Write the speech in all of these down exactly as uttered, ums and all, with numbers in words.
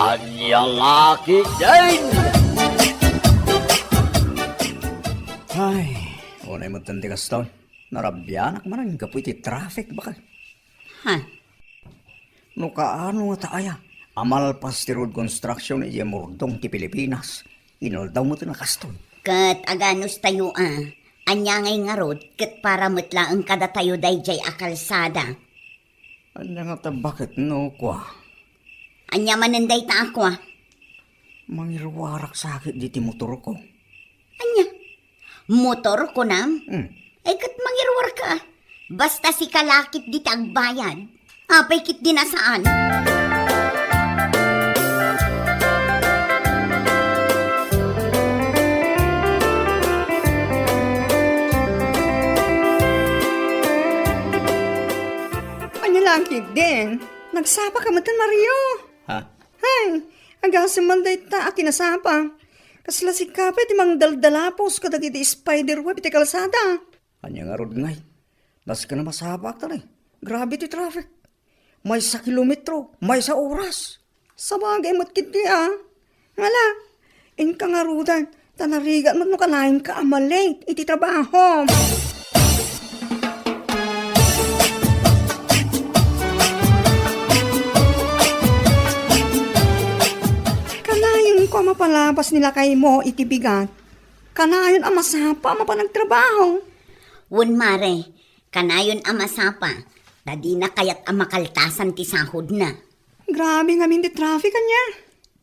Ania la ketdin? Ay, unay met ti kaston. Narabianak manen gapu iti traffic, bakay. Ha? No kaano nga ta aya, a malpas ti road construction idiay Mordong ti Pilipinas, inaldaw met a kastoy. Ket aganos tayo a, ania ngay ngarud ket para met laeng kadatayo daydiay a kalsada? Ania nga ta baket no kua? Ania manen dayta a kua? Mangiruarak sakit diti motorko. Ania? Motor, kunam? Hmm. Ay, ket mangiruarka. Basta sika la ketdi ti agbayad. Apay ketdi a saan? Ania la ketdin? Nagsapa ka met, Mario? Ha? Hay, agasem man dayta a kinasapa. Kasla sika pay ti mangdaldalapos kadagiti spider web iti kalsada. Ania ngarud ngay? Nasken a masapak ta ni. Grabe ti traffic. Maysa kilometro, maysa oras. Sabagay met ketdi a. Ngala, inka ngaruden, ta narigat met no kanayon ka a malate iti trabaho. Kanayon ko a mapalabas ni lakaymo iti bigat. Kanayon a masapa a mapan agtrabaho. Wen, mare, kanayon a masapa, ta dina kayat a makaltasan ti sahodna. Grabe ngamin ti traffic, ania?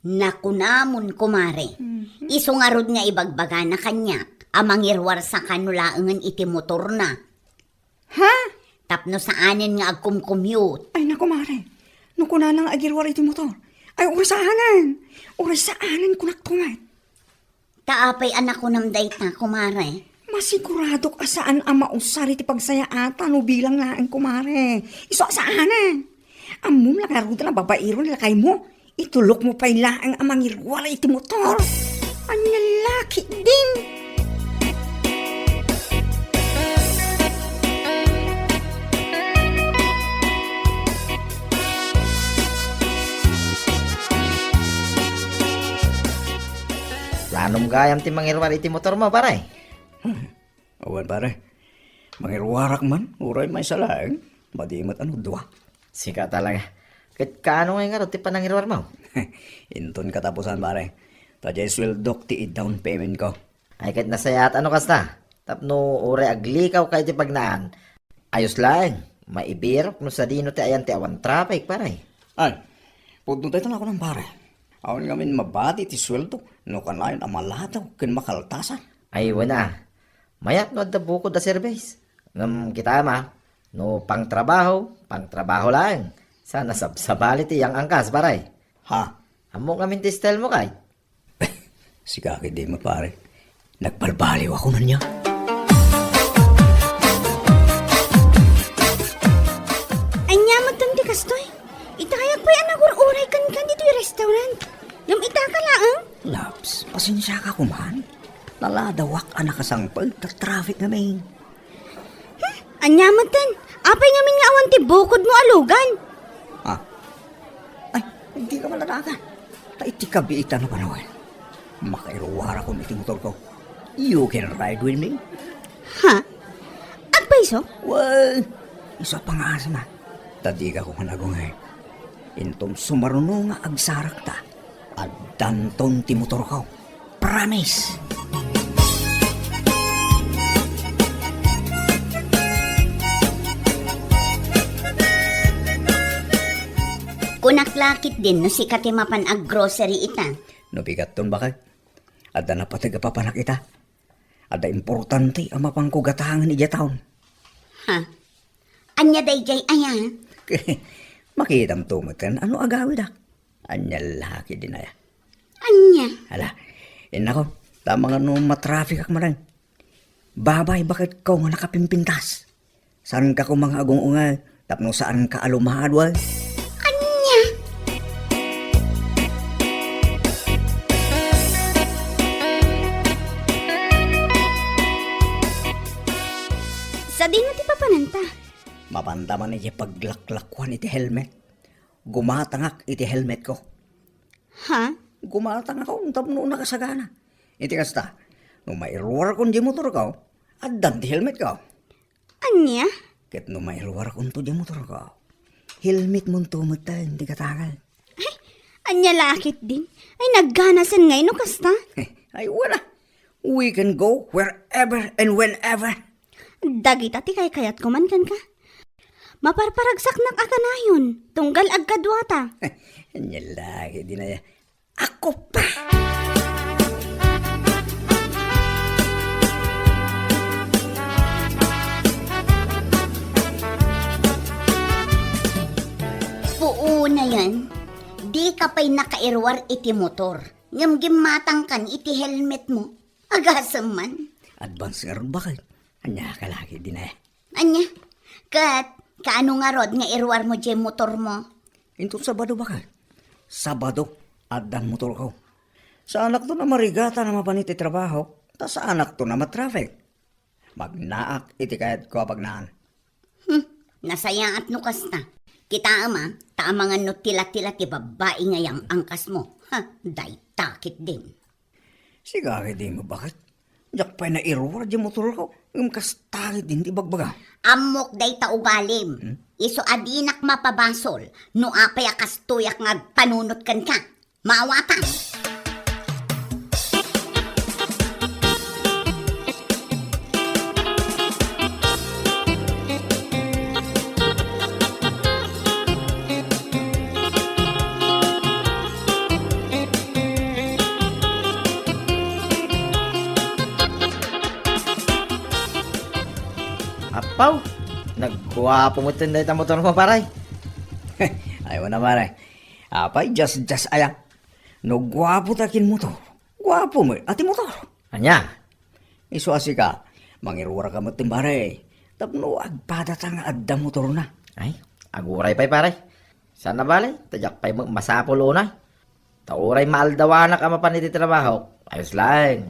Nakunamon, kumare. Mhm. Isu ngarud nga ibagbagana kaniak a mangiruar saka no laengen iti motorna. Ha? Tapno saanen nga agkumcommute. Ay, naku, mare. No kunana nga agiruar iti motor, ay, uray saanen. Uray saanen, kunak met. Ta apay a nakunam dayta, kumare? Masiguradok a saan a mausar iti pagsayaatan no bilang laeng, kumare. Isu a saanen. Ammom la ngaruden a babaero ni lakaymo. Itulokmo pay laeng a mangiruar iti motor. Ania la ketdin? Planom gayam ti mangiruar iti motormo, pare? Awan, pare. Mangiruarak man, uray maysa laeng. Madi met a no dua. Sika talaga. Ket kaano ngay ngarud ti panangiruarmo? Inton katapusan, pare. Ta diay sueldok ti i-down payment ko. Ay, ket nasayaat a no kasta. Tapno uray aglikaw ka iti pagnaan. Ayos laeng, maibirok no sadino ti ayan ti awan traffic, pare. Ay, pudno dayta nga kunam, pare. Awan ngamin mabati ti sueldo no kanayon a maladaw ken makaltasan. Ay, wen a. Mayat no adda bukod a serbes. Ngem kitaem a, no pangtrabaho, pangtrabaho laeng. Saan a sabsabali ti yang-angkas, pare. Ha? Ammok ngamin ti style mo, kay? Sika ketdi met, pare. Nagbalbaliw a kunam ania. Ania met ti kastoy? Itayak pay a nagur-uray kenka ditoy restaurant. Ngem ita ka laeng? Labs, pasensiaka koman. Naladawak a nakasangpet ta traffic ngamin. Hmm, ania met ten? Apay ngamin nga awan ti bukodmo a lugan? Ah. Ay, dika maladagan. Ta iti kabiitan a panawen, makairuarakon iti motorko. You can ride with me. Ha? Agpayso? Well, isu a pangasam a. Ta dika koman agungay. Inton sumaruno nga agsarakta, addanton ti motorko. Promise! Kunak la ketdin no sika ti mapan aggrocery ita. No bigatton, bakay. Adda napateg a papanak ita. Adda importante a mapanko gatangen idiay town. Ha? Ania daydiay aya? Makitamto met ken no agawidak. Ania la ketdin aya? Ania? Ala, innako, ta amangan no matrafficak manen. Babay, baketko nga nakapimpintas. Saanka koma nga agung-ungay tapno saanka a lumaad, wen? Ania? Sadino ti papananta? Mapanta man iti paglaklakuan iti helmet. Gumatangak iti helmetko. Ha? Gumatangakon tapno nakasagana. Iti kasta, no mairuarkon diay motorko, addan ti helmetko. Ania? Ket no mairuarkonto diay motorko, helmetmonto metten ti gatangek. Ay, ania la ketdin? Ay, nagganasen ngay no kasta? Ay, wala. We can go wherever and whenever. Dagita ti kaykayatko man kenka. Maparparagsaknak a kanayon, tunggal agkaduata. Ania la ketdin aya. Ako pa! Puonayen, dika pay nakairuar iti motor, ngem gimmatangkan iti helmetmo. Agasem man. Advance ngarud, baket. Ania ka la ketdin aya? Ania? Ket kaano ngarud nga iruarmo diay motormo? Inton Sabado, baket. Sabado, addan motorko. Saanakton a marigatan a mapan iti trabaho, ta saanakton a matraffic. Magnaak iti kayatko a pagnaan. Hmm, nasayaat no kasta. Kitaem a, ta amangan no tila-tila ti babbai nga yang-angkasmo. Ha, dayta ketdin. Sika ketdi, baket. Diak pay nairuar diay motorko, ngem kasta ketdin ti ibagbaga. Ammok dayta ugalim. Hmm? Isu a dinak mapabasol no apay a kastoyak nga agpanunot kenka. Maawatan! Apaw, nagguapo metten dayta motormo, pare. Ay, wala, pare. Apay, just, just aya. No guapo ta ken motor, guapo met a ti motor. Ania? Isu a sika, mangiruarka met, pare, tapno agpadata nga adda motorna. Ay, aguray pay, pare. Saan a bale, ta diak pay met masapul unay. Ta uray maaldawanak a mapan iti trabahok, ayos laeng.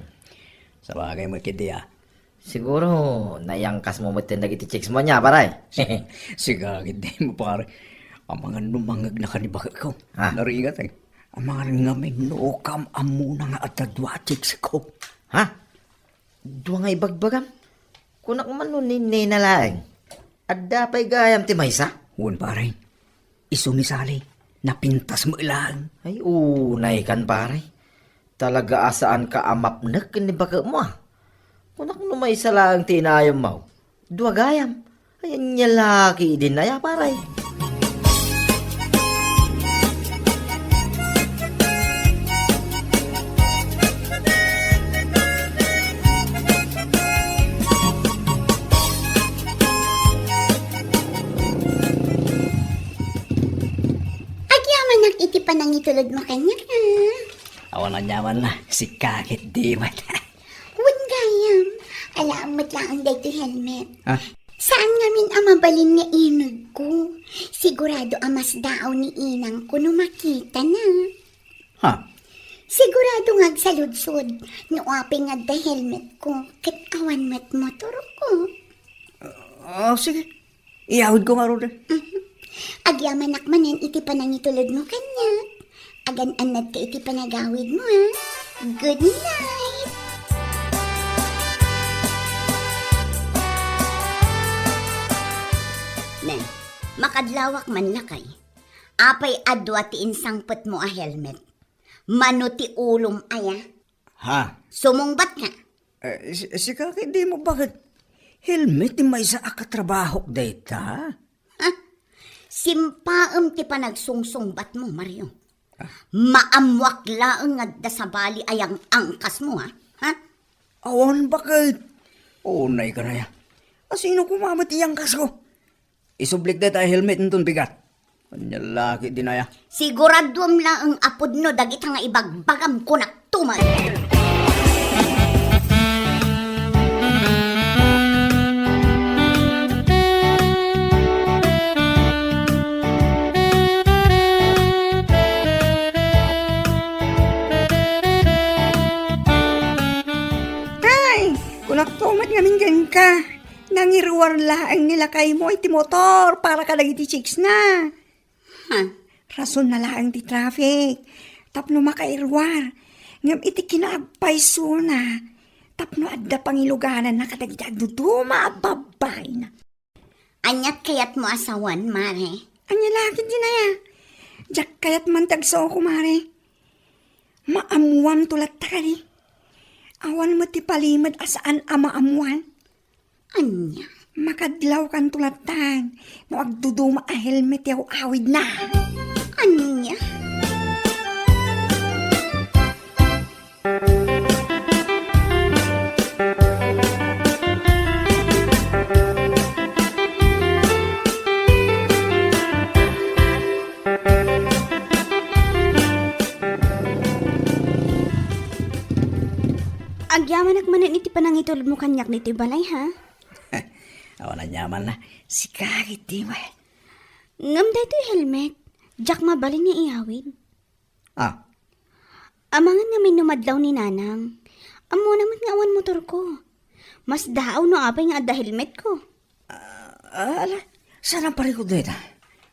Sabagay met ketdi, a. Siguro, naiyangkasmo metten dagiti chicksmo ania, pare? Sika ketdin, pare. Amangan no mangegnaka ni baketko. Ah. Narigat, e. Amangan ngamin no kaam-ammona nga adda dua a chicksko. Ha? Dua nga ibagbagam? Kunak man no ninena laeng. Adda pay gayam ti maysa? Wen, pare. Isu ni Sally, napintas met laeng. Ay, unay kan, pare. Talaga a saanka a mapnek ken ni baketmo, a. Kunak no maysa laeng ti inayammo. Dua gayam. Ay, ania la ketdin aya, pare. Agyamanak iti panangitulodmo kaniak, a. Awan aniaman la, sika ketdi met. Wen gayam, alaem met laeng daytoy helmet. Ah? Saan ngamin a mabalin nga inegko. Sigurado a masdaaw ni inangko no makitana. Ha? Sigurado nga agsaludsod no apay nga adda helmetko ket awan met motorko. Ah, sige. Iyawidko ngarud, e. Mhm. Agyamanak manen iti panangitulodmo kaniak. Agan-annadka iti panagawidmo, a. Good night! Ne, makadlawak man lakay. Apay a dua ti insangpetmo a helmet? Mano ti ulom aya? Ha? Sumungbatka. E, si-, sika ketdi met, baket? Helmet ti maysa a katrabahok dayta? Ha? Simpaem ti panagsungsungbatmo, Mario. Ah. Maammoak laeng nga adda sabali a yang-angkasmo, a. Ha? Awan, baket. Unay kan aya. A, sino koma met ti yang-angkasko? Isublik dayta a helmet inton bigat. Ania la ketdin aya? Siguraduem laeng a pudno dagita nga ibagbagam, kunak tuman. Ay, kunak tuman ngamin kenka. Nangiruar laeng ni lakaymo iti motor para kadagiti chicksna. Ha? Rasonna laeng ti traffic. tapno makairuar, ngem iti kinaagpaysona, tapno adda pangilugananna kadagiti agduduma a babbaina. Aniat kayatmo a sawen, Mare? Ania la ketdin aya? Diak kayat man ti agsao, Mare. Maammuamto latta kadi. Awan met ti palimed a saan a maammuan. Ania? Makadlawkanto latta no agduduma a helmet ti aw-awidna. Ania? Agyamanak manen iti panangitulodmo kaniak ditoy balay, ha? Awan aniamanna. Sika iti met. Ngem daytoy helmet, diak mabalin nga iyawid. Ah. Amangan ngamin no madlaw ni Nanang. Ammona met nga awan motorko. Mas daaw no apay nga adda helmetko. Ah, ah, ala, saan ang parikod dayta?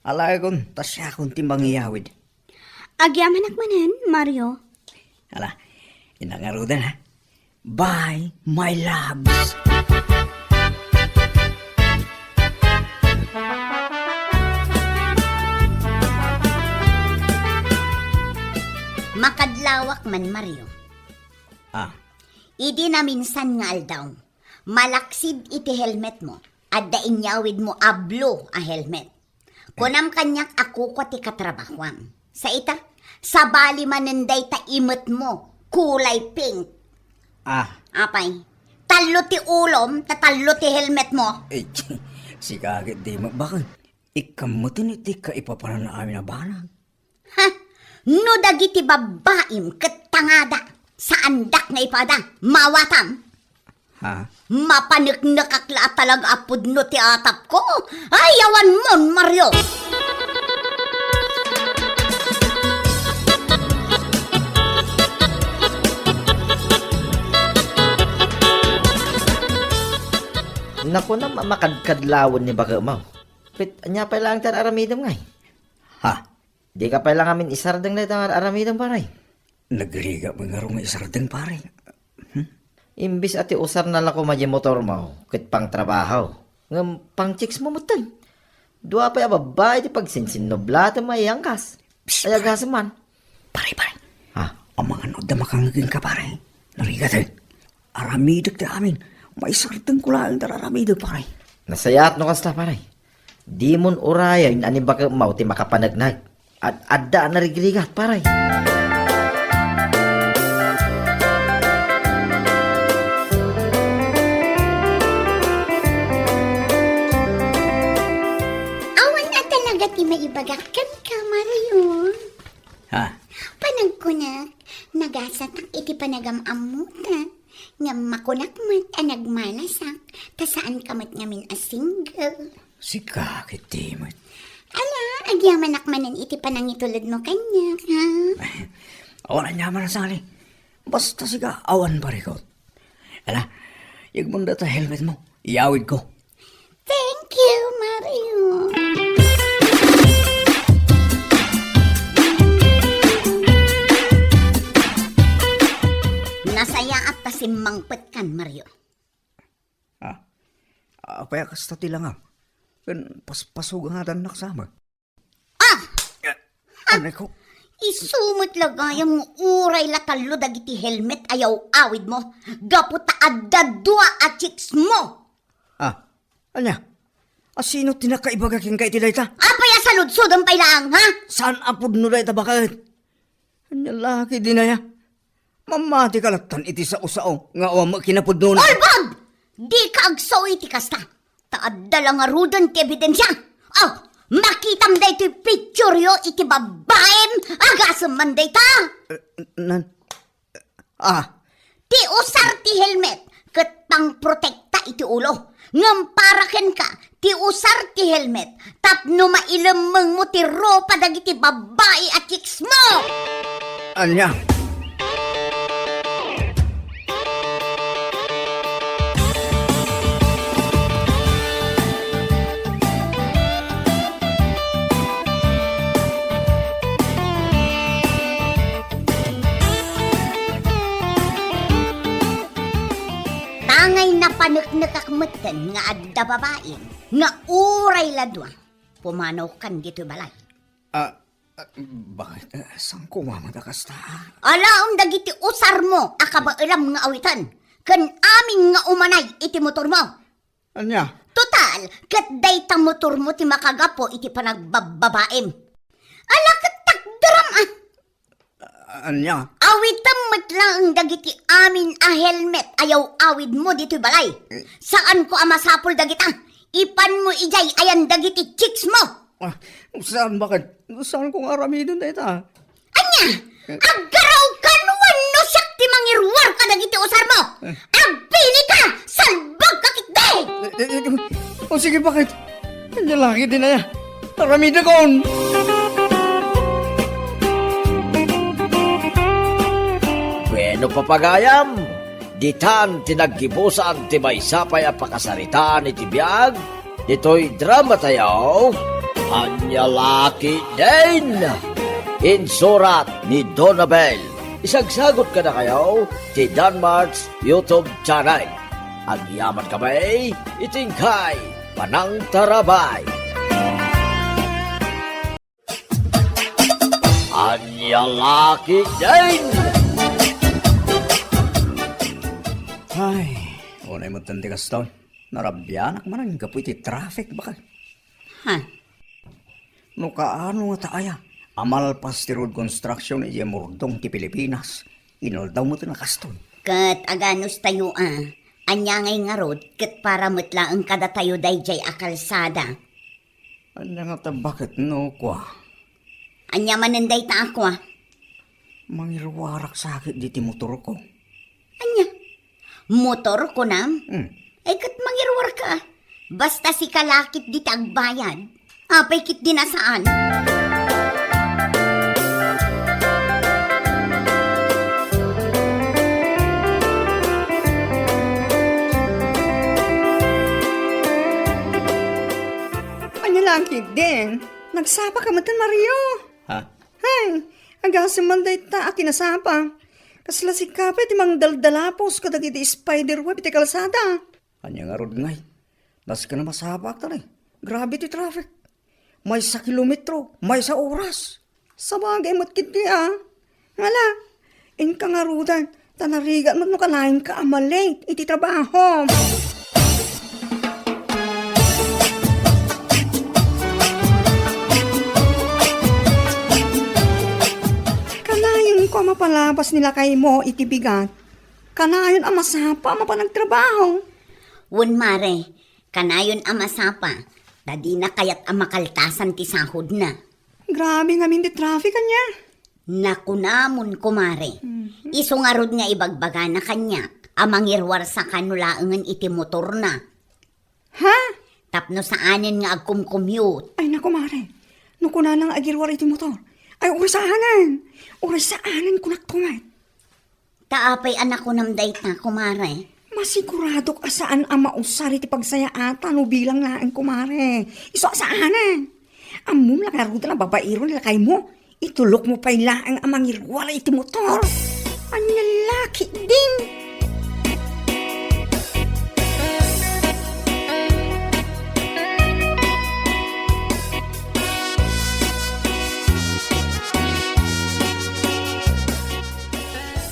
Alaekon, ta siakon ti mangiyawid. Agyamanak manen, Mario. Ala, inangarudan, ha? Bye, my loves. Makadlawak man, Mario. Ah. Idi naminsan nga aldaw, malaksid iti helmetmo, adda inyawidmo a blue a helmet. Kunam kaniak a kukua ti katrabahoam. Sa ita, sabali manen dayta imetmo, kulay pink. Ah. Apay, tallo ti ulom, ta tallo ti helmetmo. Eh, sika ket di magbakal. Ikkan metten iti kaipapanan amin a banag. Ha? No dagiti babbaim ket tangada, saandak nga ipada, mawatam. Ha? Mapaneknekak la a talaga a pudno ti atapko. Ay, awan mon, Mario! Nakunam a makadkadlawen ni bakemaw. Ket ania pay laeng ti ar-aramidem ngay? Ha? Dika pay la ngamin isardeng dayta nga ar-aramidem, pare. Nagrigat met ngarud nga isardeng, pare. Hmm? Imbes a ti usarna la koma diay motormo ket pangtrabaho, ngem pangchicks mo metten. Dua pay a babbai ti pagsinsinnublatem a iyangkas. Psst, ay, pare. Agasem man. Pare, pare. Ha? Amangan no adda makangngeg kenka, pare. Narigat, eh. Aramidek ti amin. Maisardengko laeng ti ar-aramidek, pare. Nasayaat no kasta, pare. Dimon urayen a ni bakemaw ti makapaneknek. Ad-adda a narigrigat, pare. Awan a talaga ti maibagak kenka, Mario. Ha? Panagkunak, nagasatak iti panagam-ammota. Ngem makunak met a nagmalasak, ta saanka met ngamin a single. Sika ketdi met. Ala, agyamanak manen iti panangitulodmo kaniak, ha? Awan aniaman a sali. Basta sika, awan parikot. Ala, yegmon dayta helmetmo. Iyawidko. Thank you, Mario. Nasayaat ta simmangpetkan, Mario. Ah, apay a kasta ti langam? Ken pas-, pasugangadannak sa amin. Ah! Anay ko. Isu met la gayam nga uray la tallo dagiti helmet a yaw-awidmo, gapu ta adda dua a chicks mo. Ah, ania? A sino ti nakaibaga kenka iti dayta? Apay a saludsodem pay laeng, ha? Saan a pudno dayta baket? Ania la ketdin aya? Mammatika lattan iti sao-sao nga awan met kinapudnona. Ulbod! Dika agsao iti kasta. Ta adda la ngaruden ti ebidensia. Oh, makitam daytoy pictureyo iti babbaim. Agasem man dayta. Eh, nan-, ah. Ti usar ti helmet ket pangprotekta iti ulo. Ngem para kenka, ti usar ti helmet tapno mailemmengmo ti rupa dagiti babbai a chicks mo! Ania? Neknekak metten nga adda babaim nga uray la dua, pumanawkan ditoy balay. Ah, ah, bakit? Ah, saan ko mamada kasta? Alaem dagiti usarmo a kabaelam nga awitan, ken amin nga umanay iti motormo. Ania? Total, ket dayta motormo ti makagapu iti panagbabbabaim. Ala, ket takderam, ah! Ania? Awitem met laeng dagiti amin a helmet a yaw-awidmo ditoy balay. Saanko a masapul dagita. Ipanmo idiay ayan dagiti chicksmo. Ah, saan, bakit? Saan ko nga aramiden dayta? Ania? Eh. Aggaraw kan wenno siak ti mangiruar kadagiti usarmo? Eh. Agpili ka! Salbag ka ketdi! Eh, eh, eh, o sige, bakit? Ania la ketdin aya? Aramidekon! Bueno, papagayam, ditan ti naggibusan ti maysa pay a pakasaritaan iti biag ditoy drama tayo, Ania la ketdin! Insurat ni Donabel. Isagsagot kadakayo ti Danmart's YouTube channel. Agyaman kami iti inkay panangtarabay. Ania la ketdin! Ay, unay met ti kastoy. Narabianak manen gapu iti traffic, bakit? Ha? No kaano nga ta aya a malpas ti road construction idiay Mordong ti Pilipinas, inaldaw met a kastoy. Ket aganos tayo a, ania ngay ngarud ket para met laeng kadatayo daydiay a kalsada? Ania nga ta bakit no kua? Ania manen dayta a kua? Mangiruarak sa ketdi ti motorko. Ania? Motor, kunam? Hmm. Ay, ket mangiruarka. Basta sika la ketdi ti agbayad. Apay ketdin a saan? Ania la ketdin? Nagsapa ka met, Mario? Ha? Hay, agasem man dayta a kinasapa. Kasla sika pay ti mangdaldalapos kadagiti spider web iti kalsada. Ania ngarud ngay? Nasken a masapakta ni. Grabe ti traffic. Maysa kilometro, maysa oras. Sabagay met ketdi a. Ngala, inka ngaruden, ta narigat met no kanayon ka a ma-late iti trabaho. Kanayon ko a mapalabas ni lakaymo iti bigat. Kanayon a masapa a mapan agtrabaho. Wen, mare, kanayon a masapa, ta dina kayat a makaltasan ti sahodna. Grabe ngamin ti traffic, ania? Nakunamon, kumare. Mhm. Isu ngarud nga ibagbagana kaniak a mangiruarsa kano laengen iti motorna. Ha? Tapno saanen nga agkumcommute. Ay, naku, mare. No kunana nga agiruar iti motor, ay, uray saanen. Uray saanen, kunak met. Ta apay a nakunam dayta, kumare? Masiguradok a saan a mausar iti pagsayaatan no bilang laeng, kumare. Isu a saanen. Ammom la ngaruden a babaero ni lakaymo. Itulokmo pay laeng a mangiruar iti motor. Ania la ketdin?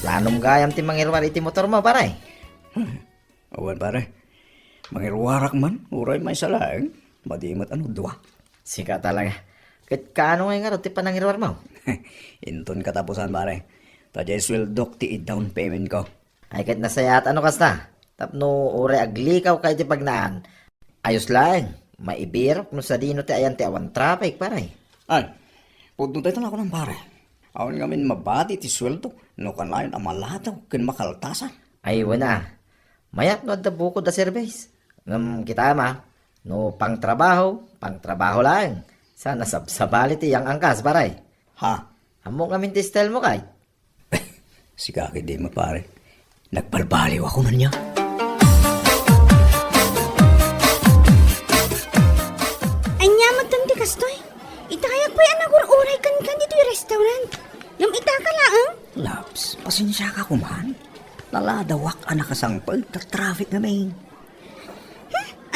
Planom gayam ti mangiruar iti motormo, pare? Awan, pare. Mangiruarak man, uray maysa laeng. Madi met a no dua. Sika talaga. Ket kaano ngay ngarud ti panangiruarmo? Inton katapusan, pare. Ta diay sueldok ti i-down payment ko. Ay, ket nasayaat a no kasta. Tapno uray aglikaw ka iti pagnaan. Ayos laeng. Maibirok no sadino ti ayan ti awan traffic, pare. Ay, pudno dayta nakunak, pare. Awan ngamin mabati ti sueldo no kanayon a maladaw ken makaltasan. Ay, wen a. Mayat no adda bukod a service. Ngem kitaem a, no pangtrabaho, pangtrabaho laeng. Saan a sabsabali ti yang-angkas, pare. Ha? Ammok ngamin ti style mo, kay? Sika ketdi met, pare. Nagbalbaliw a kunak ania. Ania met ti kastoy? Itayak pay a nagur-uray kenka ditoy restaurant. Ngem ita ka laeng? Labs, pasensiaka koman. Naladawak a nakasangpet ta traffic ngamin.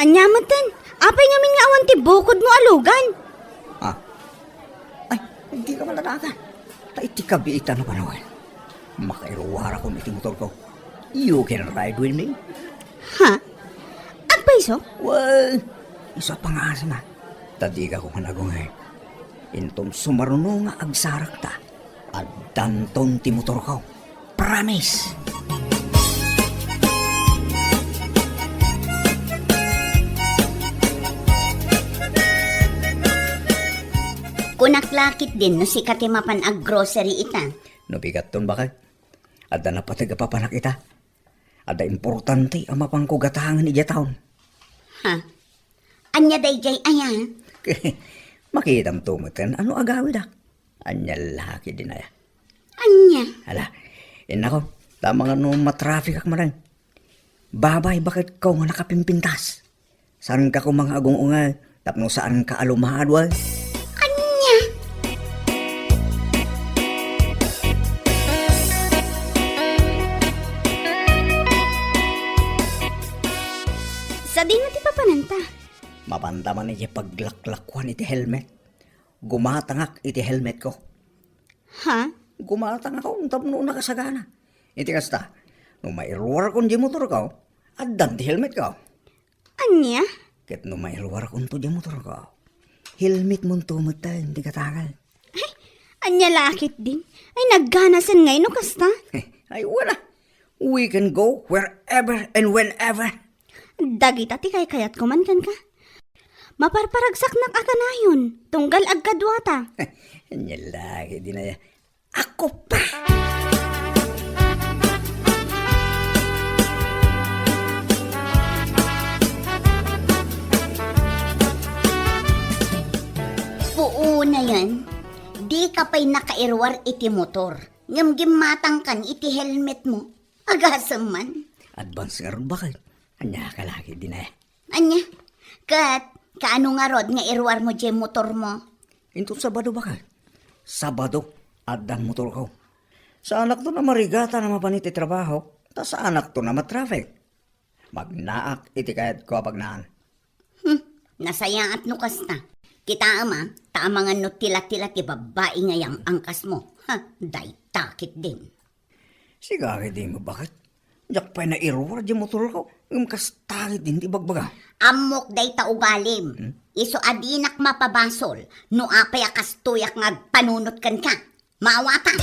Ania metten? Apay ngamin nga awan ti bukodmo a lugan? Ah. Ay, dika maladagan. Ta iti kabiitan a panawen, makairuarakon iti motorko. You can ride with me. Ha? Agpayso? Well, isu a pangasam. Ta dika koma agungay. Inton sumaruno nga agsarakta, addanton ti motorko. Promise! Kunak la ketdin no sika ti mapan aggrocery ita. No bigatton, baket. Adda napateg a papanak ita. Adda importante a mapanko gatangen idiay town. Ha? Ania daydiay aya? Makitamto metten no agawidak. Ania la ketdin aya? Ania? Ala, innako, ta amangan no matraffic ak manen. Babay, baketko nga nakapimpintas. Saanka koma nga agung-ungay tapno saanka a lumaad, wen? Ania? Sadino ti papananta? Mapanta man iti paglaklakuan iti helmet. Gumatangak iti helmetko. Ha? Gumatangakon tapno nakasagana. Iti kasta, no mairuarkon diay motorko, addan ti helmetko. Ania? Ket no mairuarkonto diay motorko, helmetmonto metten ti gatangen. Ay, ania la ketdin? Ay, nagganasen ngay no kasta? Ay, wala. We can go wherever and whenever. Dagita ti kaykayatko man kenka. Maparparagsaknak a kanayon, tunggal agkaduata. Ania la ketdin aya? Ako pa! Puonayen, dika pay nakairuar iti motor, ngem gimmatangkan iti helmetmo. Agasem man. Advance ngarud, baket. Ania ka la ketdin aya? Ania? Ket, kaano ngarud nga iruarmo diay motormo? Inton Sabado, baket. Sabado, addan motorko. Saanakton a marigatan a mapan iti trabaho, ta saanakton a matraffic. Magnaak iti kayatko a pagnaan. Hmm, nasayaat no kasta. Kitaem a, ta amangan no tila-tila ti babbai nga yang-angkasmo. Ha, dayta ketdin. Sika ketdin, baket. Diak pay nairuar diay motorko, ngem kasta ketdin ti ibagbaga. Ammok dayta ugalim. Hmm? Isu a dinak mapabasol, no apay a kastoyak nga agpanunot kenka. Maawatam!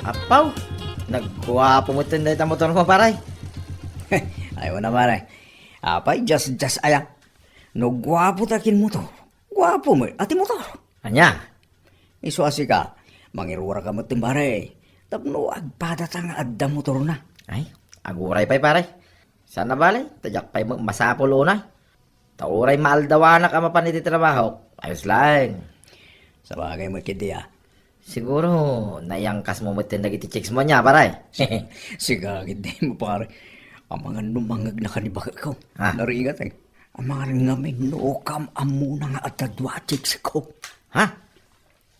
Apaw, nagguapo metten dayta motormo, pare. Ay, wala, pare. Apay, just, just aya. No guapo ta ken motor, guapo met a ti motor. Ania? Isu a sika, mangiruarka metten, pare, tapno agpadata nga adda motorna. Ay, aguray pay, pare. Saan a bale, ta diak pay met masapul unay. Ta uray maaldawanak a mapan iti trabahok, ayos laeng. Sabagay met ketdi a. Siguro, naiyangkasmo metten dagiti chicks mo ania, pare? Sika ketdin, pare. Amangan no mangngegna ken ni baketko. Ah. Narigat, eh. Amangan ngamin no kam ammona nga adda dua a chicks ko. Ha?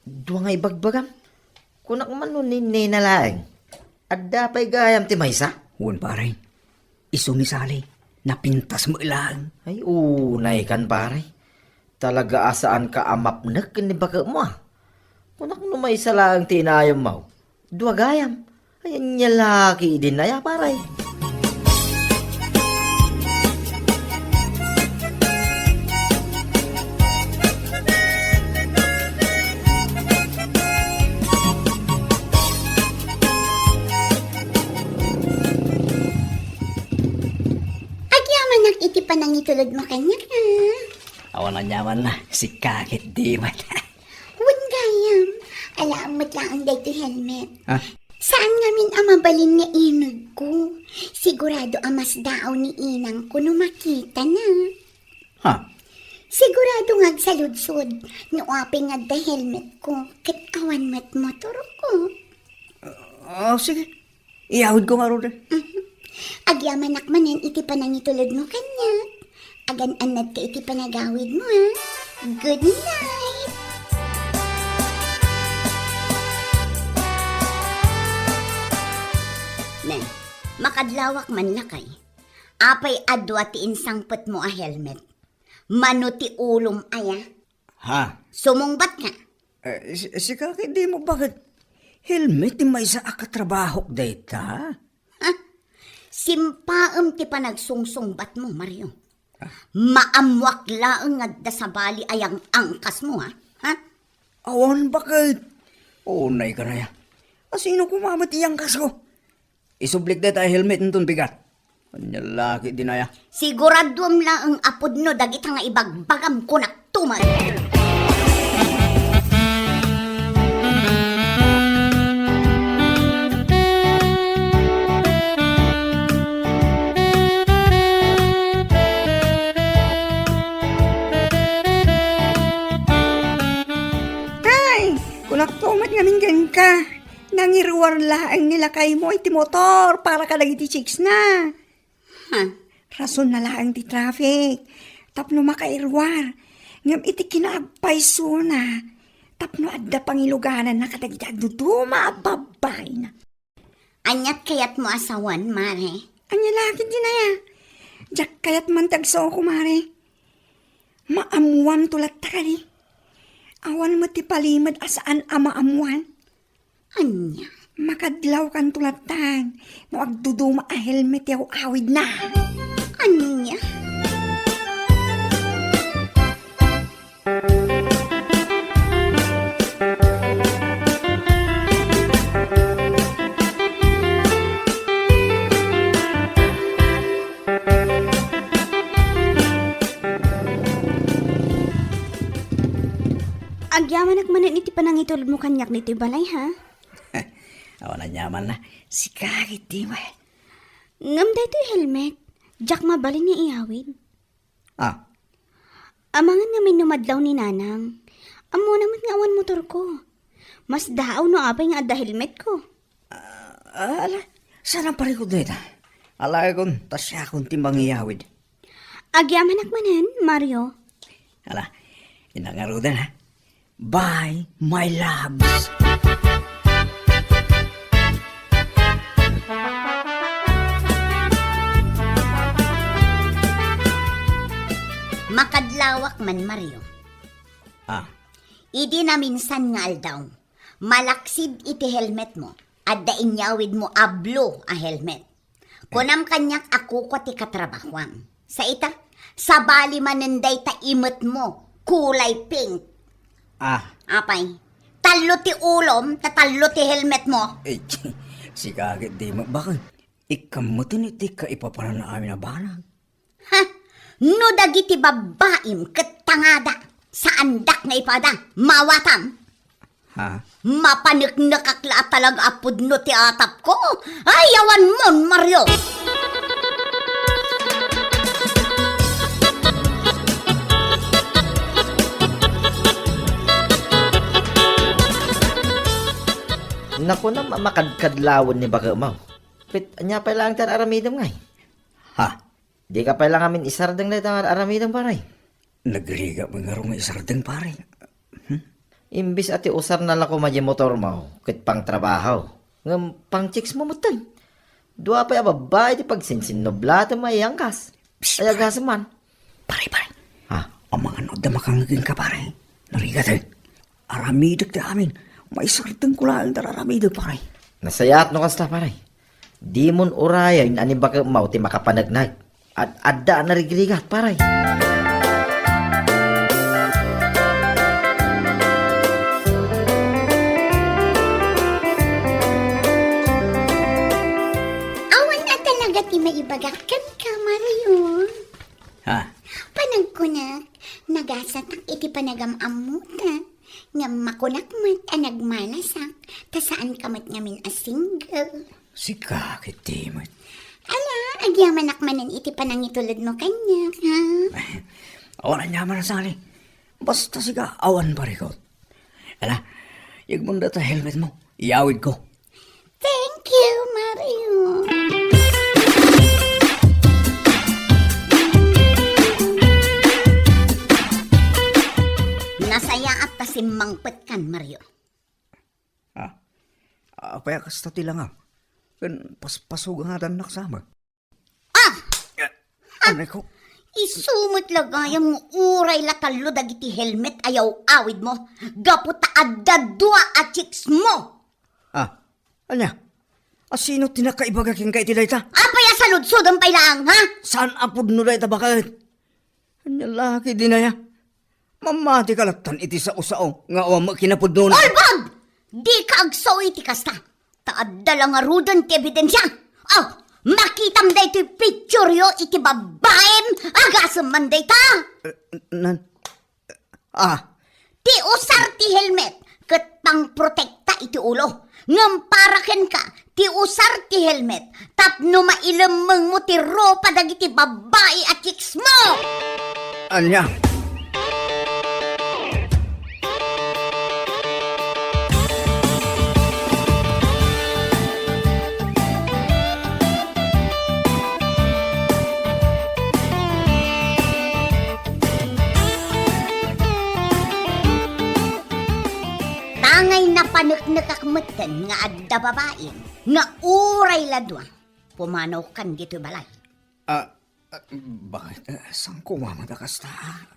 Dua nga ibagbagam? Kunak man no ninena laeng. Adda pay gayam ti maysa? Wen, pare. Isu ni Sally, napintas met laeng. Ay, unay kan, pare. Talaga a saanka a mapnek ken ni baketmo, a. Kunak no maysa laeng ti inayammo. Dua gayam. Ay, ania la ketdin aya, pare? Agyamanak iti panangitulodmo kaniak, a. Awan aniamanna, sika ketdi met. Wen gayam, alaem met laeng daytoy helmet. Ah? Saan ngamin a mabalin nga inegko. Sigurado a masdaaw ni inangko no makitana. Ha? Sigurado nga agsaludsod no apay nga adda helmetko ket awan met motorko. Ah, sige. Iyawidko ngaruden. Agyamanak manen iti panangitulodmo kaniak. Agan-annadka iti panagawidmo, ha? Good night! Ne, makadlawak man lakay. Apay a dua ti insangpetmo a helmet? Mano ti ulom aya? Ha? Sumungbat ka. Eh, si-, sika ket di mo bakit? Helmet ti maysa a katrabahok dayta? Ha? Simpaem ti panagsungsungbatmo, Mario. Ah. Maammoak laeng nga adda sabali a yang-angkasmo, ha? Ha? Awan bakit? Unay ka na ya. Asino koma met iyangkasko? Isublik dayta a helmet inton bigat. Ania la ketdin aya? Siguraduem laeng a pudno dagita nga ibagbagam, kunak tuman. Ay, kunak tuman ngamin kenka. Nangiruar laeng ni lakaymo iti motor para kadagiti chicksna. Ha? Rasonna laeng ti traffic tapno makairuar. Ngem iti kinaagpaysona, tapno adda pangilugananna kadagiti agduduma a babbaina. Aniat kayatmo a sawen, Mare? Ania la ketdin aya? Diak kayat man ti agsaoko, Mare. Maammoanto latta kadi? Awan met ti palimed a saan a maammoan. Ania? Makadlawkanto latta no agduduma a helmet ti aw-awidna. Ania? Agyamanak manen iti panangitulodmo kaniak ditoy balay, ha? Awan aniamanna. Sika ket di met. Ngem daytoy helmet, diak mabalin nga iyawid. Ah. Amangan ngamin no madlaw ni Nanang. Ammona met nga awan motorko. Mas daaw no apay nga adda helmetko. Ah, ala, saan ang parikod dayta? Alakon, ta siakon ti mangiyawid. Agyamanak manen, Mario. Ala, inangaruden, ha? Bye, my loves. Makadlawak man, Mario. Ah. Idi naminsan nga aldaw, malaksid iti helmetmo, adda inyawidmo a blue a helmet. Kunam kaniak a kukua ti katrabahuam. Sa ita, sabali manen dayta imetmo, kulay pink. Ah. Apay, tallo ti ulom, ta tallo ti helmetmo. Eh, sika ket di met bakit? Ikkan metten iti kaipapanan amin a banag. Ha? No dagiti babbaim ket tangada, saandak nga ipada, mawatam. Ha? Mapaneknekak la a talaga a pudno ti atapko. Ay, awan mon, Mario! Nakunam a makadkadlawen ni baketmo. Ket ania pay laeng ti ar-aramidem ngay? Ha? Dika pay la ngamin isardeng dayta nga ar-aramidem, pare? Nagrigat met ngarud nga isardeng, pare. Hmm? Imbes a ti usarna la koma diay motormo ket pangtrabaho, ngem pangchicksmo metten. Dua pay a babbai ti pagsinsinnublatem a iyangkas. Psst, ay, pare. Agasem man. Pare, pare. Ha? Amangan no adda makangngeg kenka, pare. Narigat, eh. Aramidek ti amin. Maisardengko laeng ti ar-aramidek, pare. Nasayaat no kasta, pare. Dimon urayen a ni baketmo ti makapaneknek. Ad-adda a narigrigat, pare. Awan a talaga ti maibagak kenka, Mario. Ha? Panagkunak, nagasatak iti panagam-ammota. Ngem makunak met a nagmalasak, ta saanka met ngamin a single. Sika ket di met. Ala, agyamanak manen iti panangitulodmo kaniak, ha? Awan aniaman a sali. Basta sika, awan parikot. Ala, yegmon dayta helmetmo. Iyawidko. you, Mario. Nasayaat ta simmangpetkan, Mario. Ah, apay a kasta ti langam? Ken paspaso nga adannak sama. Ah! Anay ko. Isu met la gayam nga uray la tallo dagiti helmet a yaw-awidmo gapu ta adda dua a chicks mo. Ah, ania? A sino ti nakaibaga kenka iti dayta? Apay a saludsodem pay laeng, ha? Saan a pudno dayta baket? Ania la ketdin aya? Mammatika lattan iti sao-sao nga awan met kinapudnona. Ulbod! Dika agsao iti kasta. Ta adda la ngaruden ti ebidensia. Oh, makitam daytoy pictureyo iti babaim. Agasem man dayta. Eh, nan-, ah. Ti usar ti helmet ket pangprotekta iti ulo. Ngem para kenka, ti usar ti helmet tapno mailemmengmo ti rupa dagiti babbai a chicks mo. Ania? Tangay napaneknekak metten nga adda babaim nga uray la dua, pumanawkan ditoy balay. Ah, ah, bakit? Ah, saan ko mamada kasta?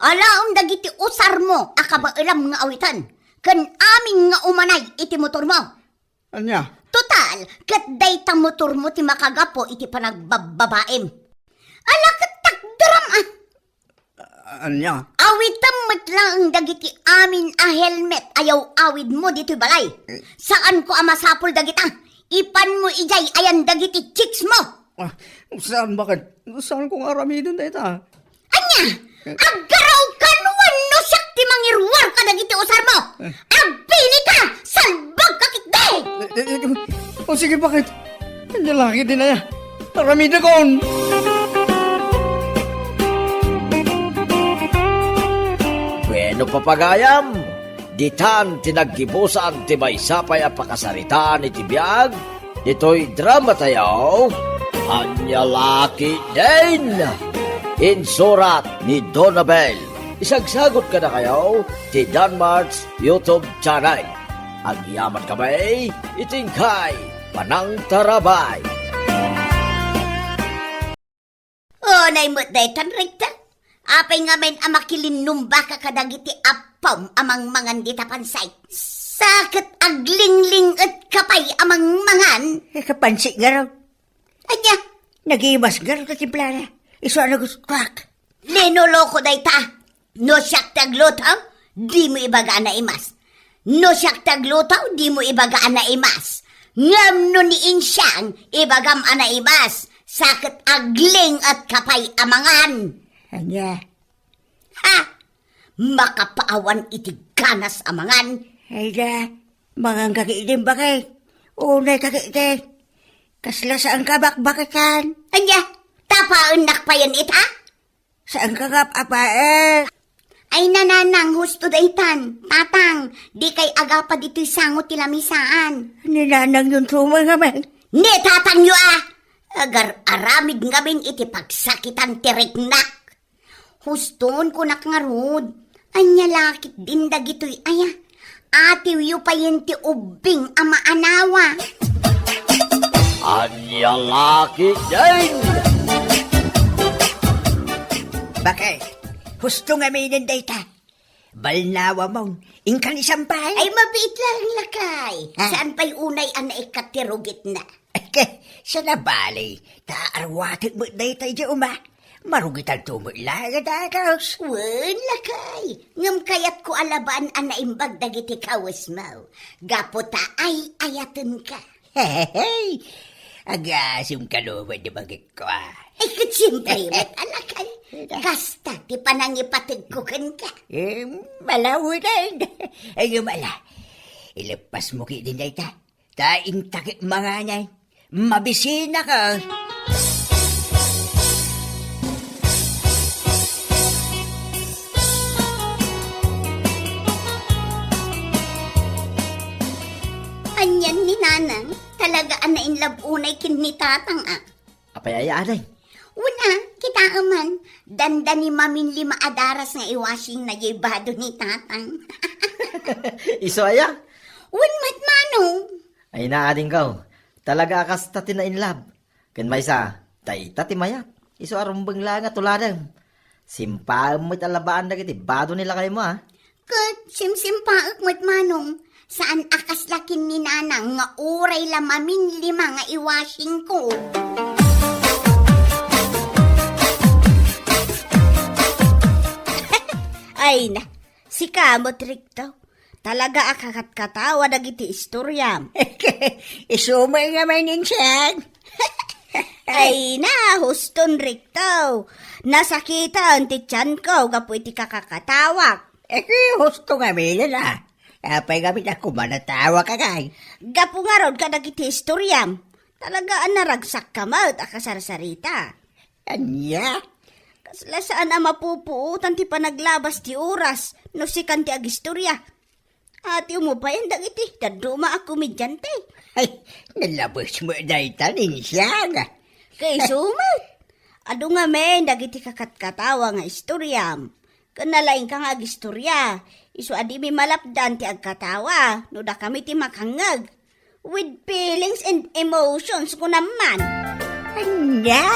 Alaem dagiti usarmo a kabaelam nga awiten, ken amin nga umanay iti motormo. Ania? Total, ket dayta motormo ti makagapu iti panagbabbabaim. Ala, ket takderam, ah. Ah, ania? Awitem met laeng dagiti amin a helmet a yaw-awidmo ditoy balay. Eh. Saanko a masapul dagita. Ipanmo idiay ayan dagiti chicks mo. Ah, saan, bakit? Saanko nga aramiden dayta? Ania? Eh. Aggaraw kano wenno siak ti mangiruar kadagiti usarmo? Eh. Agpili ka! Salbag ka ketdi! Eh, eh, eh, o sige, bakit? Ania la ketdin aya? Aramidakon! Bueno, papagayam, ditan ti naggibusan ti maysa pay a pakasaritaan iti biag ditoy dramatayo, Ania la ketdin! Insurat ni Donabel. Isagsagut kadakayo ti Danmart's YouTube channel. Agyamankami iti inkay panangtarabay. Unay met daytan, Recta. Apay ngamin a makilinnumbaka kadagiti appom a mangmangan dita pansay? Sa ket aglingling-etka pay a mangmangan? Eh, kapansit ngarud. Ania? Nagimas ngarud a timplada. Isu a nagustuak. Linoloko dayta. No siak ti agluto, dimo ibaga a naimas. No siak ti agluto, dimo ibaga a naimas. Ngem no ni Insiang, ibagam a naimas. Sa ket agling-etka pay a mangan. Ania? Ha? Makapaawan iti ganas a mangan. Ay da, mangan ka ketdin, bakit? Unay ka ketdin. Kasla saan ka bakbakitan. Ania? Tapaennak payen ita? Saan ka nga ap-apaek? Ay, nanang, husto daytan. Tatang, dikay agapa ditoy sango ti lamisaan. Ni nanang yon tumay ngamin. Ni tatang yo, ah! Agar-aramid ngamin iti pagsakitan ti riknak. Huston, kunak ngarud. Ania la ketdin dagitoy aya? Atiwyo payen ti ubbing a maanawa. Ania la ketdin? Bakit? Husto ngaminen dayta. Balnawamon, inkan isampay? Ay, mabiit laeng, lakay. Ha? Saan pay unay a naikkat ti rugitna? Siya na bali, ta arwatek met dayta idiay uma. Marugitanto met laeng a dagus. Wen, lakay. Ngem kayatko a labaan a naimbag dagiti kawesmo. Gapu ta ay-ayatenka. Hehehe! Agasem ka laeng ti bagikko, a. Ay, ket siempre met, a, lakay. Kasta ti panangipategko kenka. Eh, malawiden. Ay, ala. Ileppasmo ketdin dayta. Ta inta ket manganen, mabisinaka. Anian ni Nanang, talaga a nain-, love unay ken ni Tatang, a. Apay aya, ading? Wen a, kitaem man, dandani maminlima a daras nga i-washing na jay bado ni Tatang. Isu aya? Wen met, manong. Ay na, adingko. Talaga a kasta ti na-in love. Ken maysa, dayta ti mayat. Isu a rumbeng laeng a tuladem. Simpaem met a labaan dagiti bado ni lakaymo, a. Ket simsimpaek met, manong, saan a kasla ken ni Nanang nga uray la maminlima nga i-washingko. Ay na, sika met, Rikto. Talaga a kakatkatawa dagiti istoriam. Isu met ngamin, Insiang. Ay na, huston, Rikto. Nasakitan ti tianko gapu iti kakakatawak. Eh, husto ngamin a. Apay ngamin a kumanatawak, agay? Gapu ngarud kadagiti istoriam. Talaga a naragsakka met a kasarsarita. Ania? Kasla saan a mapupuotan ti panaglabas ti oras no sikan ti agistoria. Atiwmo payen dagiti dadduma a komedyante. Ay, nalabes met dayta, Insiang. Kaisu met. Adu ngamin dagiti kakatkatawa nga istoriam. Ken nalaingka nga agistoria. Isu a dimi malapdan ti agkatawa no dakami ti makangngeg. With feelings and emotions, kunam man. Ania?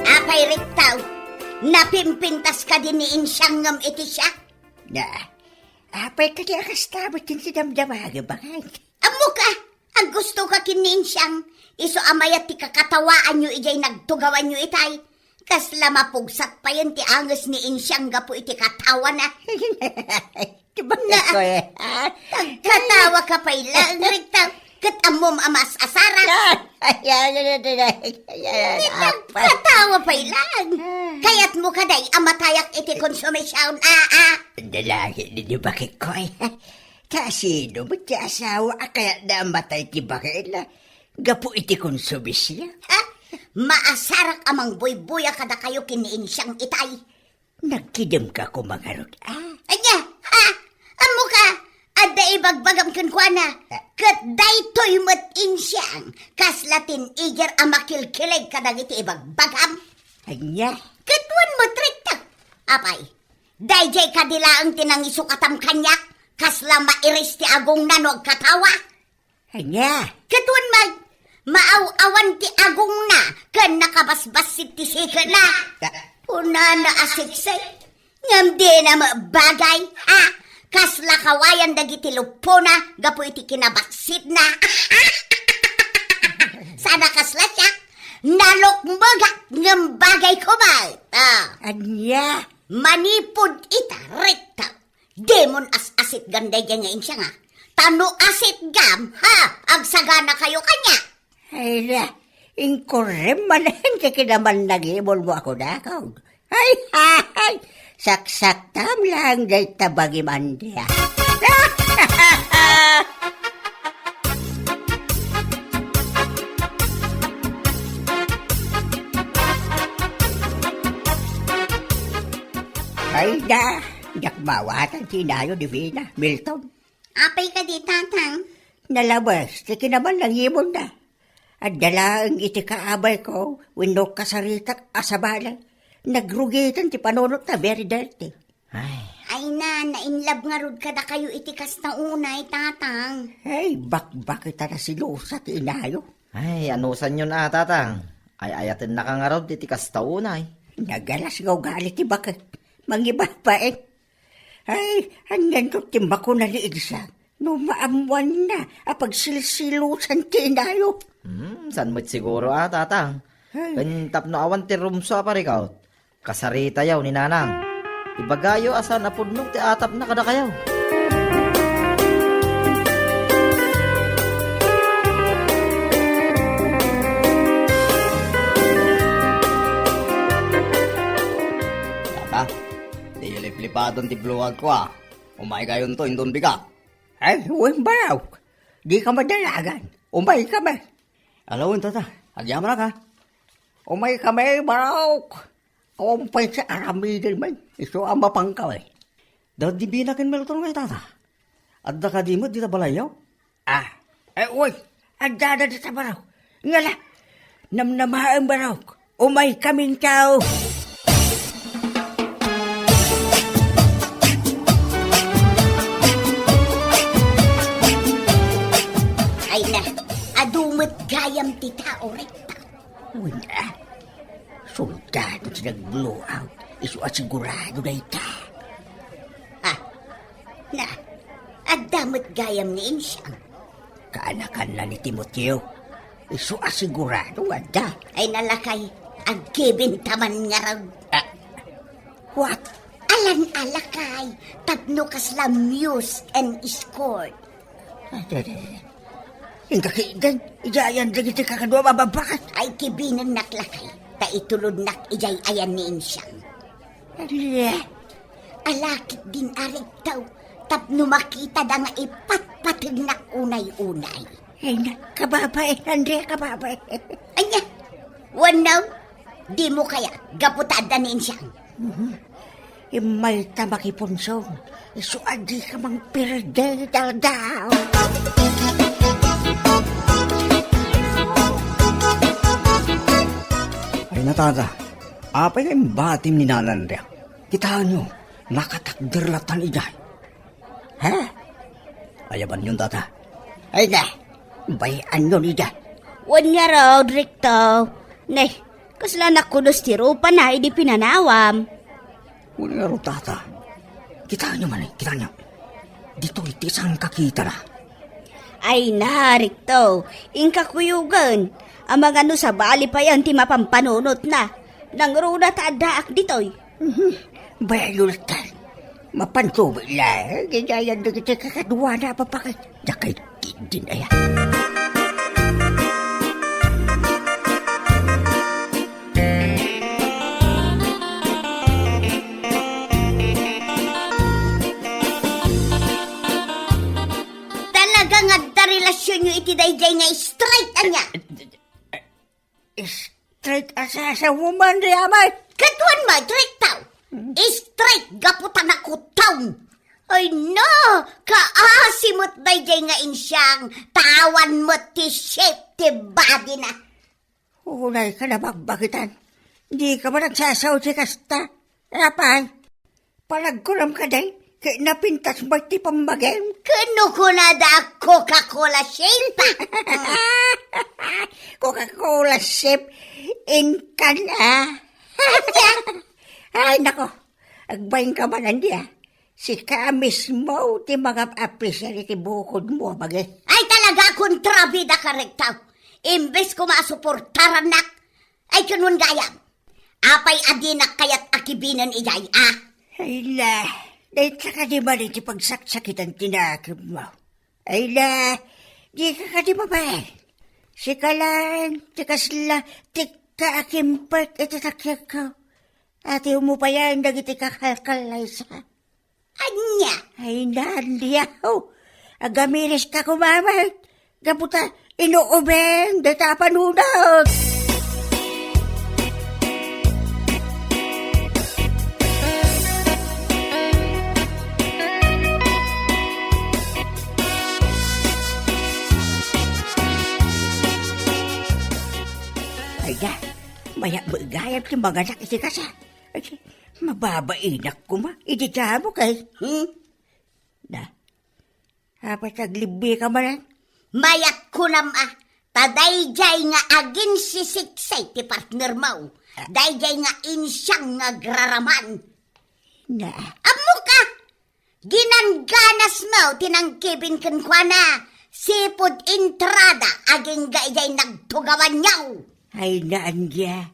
Apay, Rikto, napimpintas kadi ni Insiang ngem iti siak? Na, apay kadi a kasta met ti damdamagem, baket? Ammoka, aggustoka ken ni Insiang, isu a mayat ti kakatawaanyo idiay nagtugawanyo itay. Kasla mapugsat payen ti anges ni Insiang gapu iti katawana. Ti bakit Na, ko, eh, ha? Katawa ka pay lang, Rikto. Ket ammom a maas-asarak. Ay, ay, ay, ay, ay, ay, ay, ay, Rikto, apay. Katawa pay lang. Ah. Kayatmo kadi a matayak iti konsumision, a, a. Dalagi ni, ni bakit ko, eh. Ta sino met ti asawa a kayatna a matay ti baketna gapu iti konsumision? Ha? Maasarak a mangbuybuya kadakayo ken ni Insiang itay. Nagkidemka koma ngarud, a? Ania? Ha? Ammoka, adda ibagbagam kenkuana. Ah. Ket daytoy met, Insiang, kasla teenager a makilkileg kadagiti ibagbagam. Ania? Ket wen met, Rikto. Apay, daydiay kadi laeng ti nangisukatam kaniak, kasla mairis ti agongna no agkatawa. Ania? Ket wen met, maaw-awan ti agongna ken nakabasbassit ti siketna. Ah. Kunana a siksik, ngem dina met bagay, ha? Kasla kawayan dagiti luppona gapu iti kinabassitna. Saan a kasla siak, nalukmegak ngem bagay koma. Ah. Ania? Manipud ita, Rikto. Dimon as-asitgan daydiay nga Insiang, a. Ta no asitgam, ha, agsaganakayo kaniak. Ay na, inkurrem manen ti kinamannangimon mo a kunakon. Ay, ay, saksaktam lang dayta bangim, ania. Ay na, diak maawatan ti inayo ni Vina, Milton. Apay kadi, Tatang? Nalabes ti kinamannangimonna. Adda laeng iti kaabayko wenno kasaritak a sabali. Nagrugiten ti panunotna, very dirty. Ay. Ay na, na-in love ngarud kadakayo iti kasta unay, Tatang. Ay, bakbakit a nasilosa ti inayo. Ay, anusanyon a, Tatang. Ay-ayatennaka ngarud iti kasta unay. Nagalas nga ugali ti baket. Mangibabain. Ay, anianto ti makuna ni Insiang no maammuanna a pagsilsilusan ti inayo? Hmm, saan met siguro a, Tatang? Ay. Ken tapno awan ti rumso a parikut, kasaritayo ni Nanang. Ibagayo a saan a pudno ti atapna kadakayo. Tata, di liplipaton ti bluag ko, a. Umaykayonto inton bigat. Ay, wen, Barok. Dika madalagan. Umaykami. Ala wen, Tata. Agyamanak, a. Umaykami, Barok. Awan pay ti aramiden man. Isu a mapangkaw, eh. Daw di binakin Milton nga itata. Adda kadi met dita balayyo? Ah, eh, uy, adda dita barok. Ngala, namnamaen barok. Umay kamin tao. Ay na, adu met gayam ti tao, Recto. Wen a, soldado ti nag-blow out. Isu a sigurado dayta. Ah, na, adda met gayam ni Insiang. Kaanakanna ni Timoteo. Isu a sigurado nga adda. Ay na lakay, agkibin ta man ngarud. Ah, what? Alan a lakay, tapno kasla muse and escort. Ay, dede. Inka kiden, idiay ayan dagiti kakadua a babakbaket. Ay, kibinennak lakay, ta itulodnak idiay ayan ni Insiang. Ala, ala ketdin a Recto, tapno makitada nga ipatpategnak unay-unay. Ay, na, kababain, Andrea, kababain. Ania? Wenno, dimo kayat, gapu ta adda ni Insiang? Mhm. Immay ta makipungsong, isu a dika mangperde ti aldaw. Ay, na, tata, apay nga imbatim ni Nana Andrea? Kitaenyo, nakatakder lattan idiay. Ha? Ayabanyon, tata. Ay na, bay-anyon ida. Wen ngarud, Recto. Ne, kasla nakudos ti rupana idi pinanawam. Wen ngarud, tata. Kitaenyo man, eh, kitaenyo. Ditoy ti saan kakitana. Ay na, Recto. Inka kuyogen. Amangan no sabali payen ti mapampanunotna. Nangruna ta addaak ditoy. Mhm. Baylo latta. Mapanto met la, eh. Didiay ayan dagiti kakaduana a babakbaket. Dakay din aya. Talaga nga adda relasionyo iti daydiay nga straight, ania? Straight a sasawoman, di amay. Ket wen met, Recto. Hmm. Straight gapu ta nakutong. Ay na, kaasi met daydiay nga Insiang, ta awan met ti shape ti body na. Unay ka nabagbagitan. Di ka man nagsasao ti kasta. Apay? Palagkunam kadi, ket napintas met ti pammagim. Ket no kunada, Coca-Cola shape. Coca-Cola shape, inkan, ah. Ay, nako. Agbain ka man, andi, ah. Sika mismo ti mangap-apisiar iti bukodmo a bagi. Ay, talaga, kontrabida ka, Recto. Imbes koma a suportarannak, ay, ken wen gayam. Apay a dinak kayat a kibinen idiay, a? Ay la, dayta kadi man iti pagsaksakitan ti nakemmo. Ay la, dika kadi mabain. Sika laeng ti kasla tikka a kimpek iti takkiagko. Atiwmo payen dagiti kakalkallaysa. Ania? Ay, Nadia, oh. Agamiris ka kumamet. Gapu ta inuubing dayta a panunot. Ay, da, mayat met gayam ti manganak iti kasa. Ay, mababainak koma iti damo kay. Hmm? Da. Apay ta aglibbi ka manen? Mayat kunam a, ta daydiay nga aginsisiksay ti partnermo. Ah. Daydiay nga Insiang nga agraraman. Na. Ammok a, ginangganasmo ti nangkibin kenkuana, sipud entrada agingga idiay nagtugawanyo. Ay, Nadia,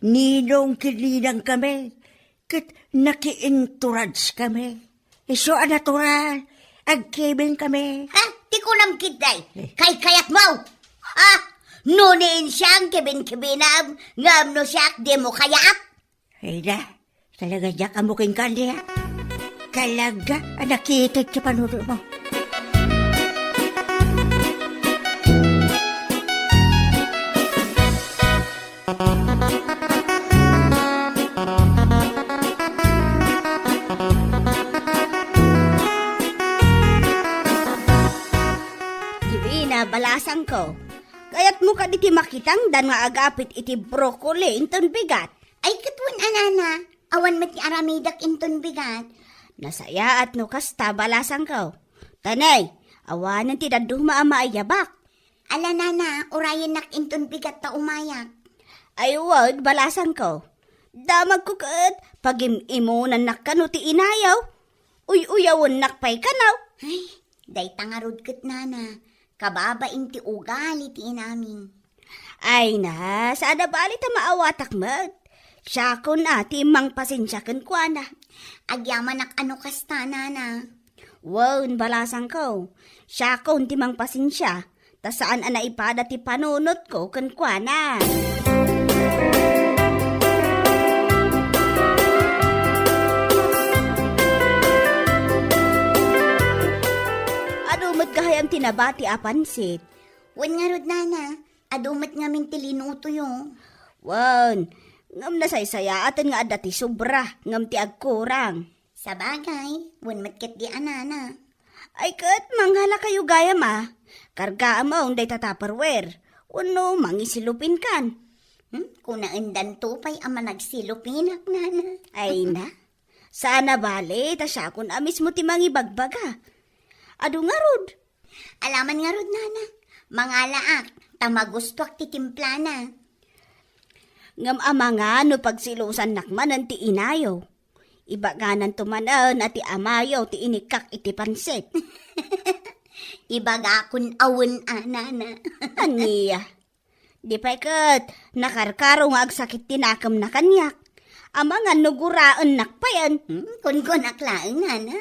ninong ken ninang kami. Ket nakiinturadskami. Isu a natural, agkibin kami. Ha? Ti kunam ketdi, eh, kaykayatmo? Ha? No ni Insiang kibin-kibinam, ngem no siak, dimo kayat? Ay da, talaga diak ammo kenka, Andrea. Talaga a nakited ti panunotmo. Ina, balasangko. Kayatmo kadi ti makitangdan nga agapit iti broccoli inton bigat? Ay, ket wen a, nana, awan met ti aramidek inton bigat. Nasayaat no kasta, balasangko. Tanay, awanen ti dadduma a maayabak. Ala, nana, urayennak inton bigat ta umayak. Ay, wen, balasangko. Damagko ket pagim-imunannak kano ti inayo. Uy-uyawennak pay kano. Ay, dayta ngarud ket, nana, kababain ti ugali ti inami. Ay na, saan a bali ta maawatak met. Siakon a ti mangpasensia kenkuana. Agyamanak a no kasta, nana. Wen, balasangko, siakon ti mangpasensia, ta saan a naipada ti panunotko kenkuana. Adu met gayam ti nabati a pansit. Wen ngarud, nana, adu met ngamin ti linutoyo. Wen, ngem nasaysayaaten nga adda ti sobra, ngem ti agkurang. Sabagay, wen met ketdi a, nana. Ay ket, mangalakayo gayam a. Kargaam dayta Tupperware. Wenno mangiselopinkan. Hmm? Kunaendanto pay a managselopinak, nana. Ay na. Saan a bali, ta siakon a mismo ti mangibagbaga. Adu ngarud. Ala man ngarud, nana. Mangalaak, ta magustuak ti timplana. Ngem amangan no pagselosannak manen ti inayo. Ibagananto manen a ti amayo ti inikkak iti pansit. Ibagakon a wen a, nana. Ania? Di pay ket nakarkaro nga agsakit ti nakemna kaniak. Amangan no guraennak payen. Hmm, kunkunak laeng, nana.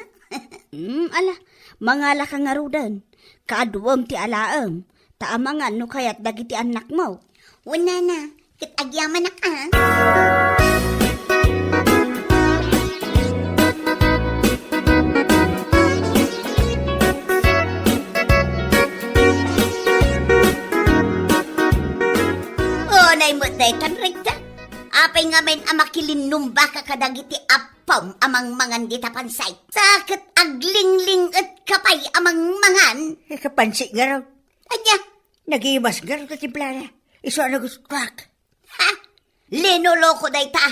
Hmm, ala, mangalaka ngaruden. Kaaduem ti alaem, ta amangan no kayat dagiti annakmo. Wen, nana, ket agyamanak a. Unay met daytan, Rita. Apay ngamin a makilinnumbaka kadagiti appom a mangmangan dita pansit? Sa ket aglingling-etka pay a mangmangan? Ikapansit ngarud. Ania? Nagimas ngarud ti timplana. Isu a nagustuak. Ha? Linoloko dayta.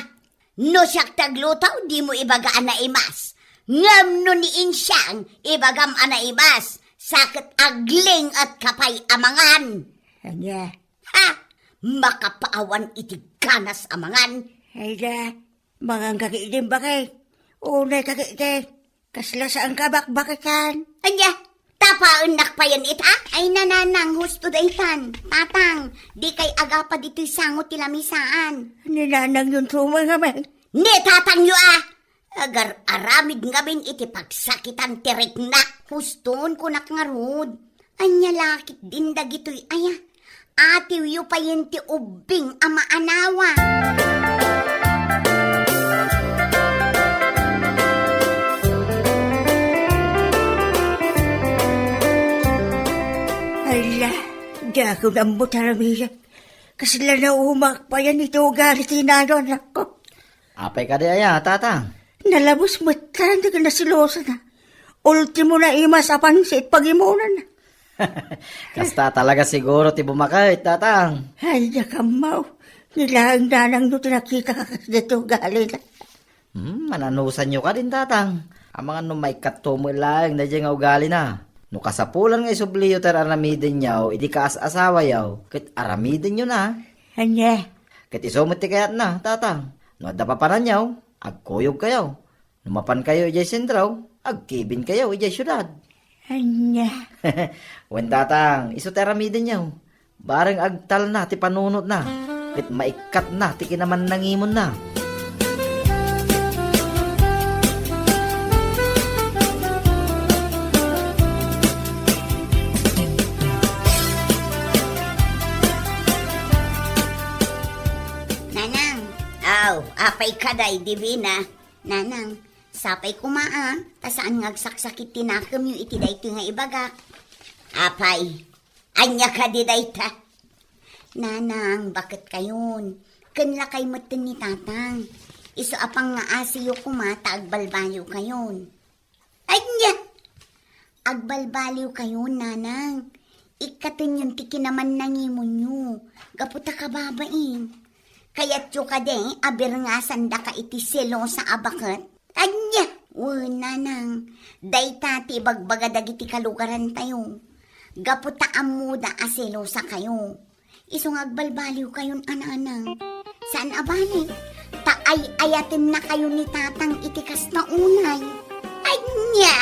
No siak ti agluto, dimo ibaga a naimas. Ngem no ni Insiang, ibagam a naimas. Sa ket agling-etka pay a mangan. Ania? Ha? Makapaawan iti ganas a mangan. Ay da, mangan ka ketdi, bakay. Unay ka ketdi. Kasla saan ka bakbakitan. Ania? Tapaennak payen ita? Ay, nanang, husto daytan. Tatang, dikay agapa ditoy sango ti lamisaan. Ni nanang yun tumay ngamin. Ni tatang yu a! Agar-aramid ngamin iti pagsakitan ti rikna. Huston, kunak ngarud. Ania la ketdin dagitoy aya? Atiwyo payen ti ubbing a maanawa. Ala, diak ammo ti aramidek. Kasla naumak payen iti ugali ti nano, anakko. Apay kadi aya, tatang? Nalabos met laeng ti kinaselosana. Ultimo naimas a pansit pagimonana. Kasta talaga siguro ti bumaket, tatang. Ay, diak ammo. Ni laeng nanangyo ti nakitaka kasdiay ti ugalina. Hmm, mananusanyo kadin, tatang. Amangan no maikkatto met laeng daydiay nga ugalina. No kasapulan nga isubliyo ti ar-aramidenyo idi kaas-asawayo, ket aramidenyo na. Ania? Ket isu met ti kayatna, tatang. No adda papananyo, agkuyogkayo. No mapankayo idiay sentro, agkibinkayo idiay siudad. Ania? Wen, tatang, isu ti aramidenyo. Bareng agtalna ti panunotna, ket maikkatna ti kinamannangimonna. Nanang. Aw, apay kadi, Divina? Nanang, sapay koma a, ta saan nga agsaksakit ti nakemyo iti daytoy nga ibagak. Apay, ania kadi dayta? Nanang, baketkayon. Ken lakay metten ni tatang. Isu a pangngaasiyo koma ta agbalbaliwkayon. Ania? Agbalbaliwkayon, nanang. Ikkatenyon ti kinaman nangimonyo, gapu ta kababain. Kayatyo kadi a birngasandaka iti selosa a baket? Ania? Wen, nanang, dayta ti ibagbaga dagiti kalugarantayo. Gapu ta ammoda a selosakayo. Isu nga agbalbaliwkayon a nanang. Saan a bale, ta ay-ayatennakayo ni tatang iti kasta unay. Ania?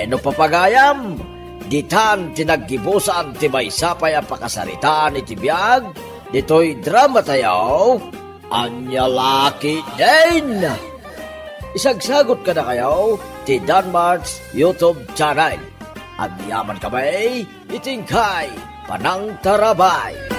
Bueno, papagayam, ditan ti naggibusan ti maysa pay a pakasaritaan iti biag ditoy dramatayo, Ania La Ketdin. Isagsagot kadakayo ti Danmart's YouTube channel. Agyaman kami iti inkay panangtarabay.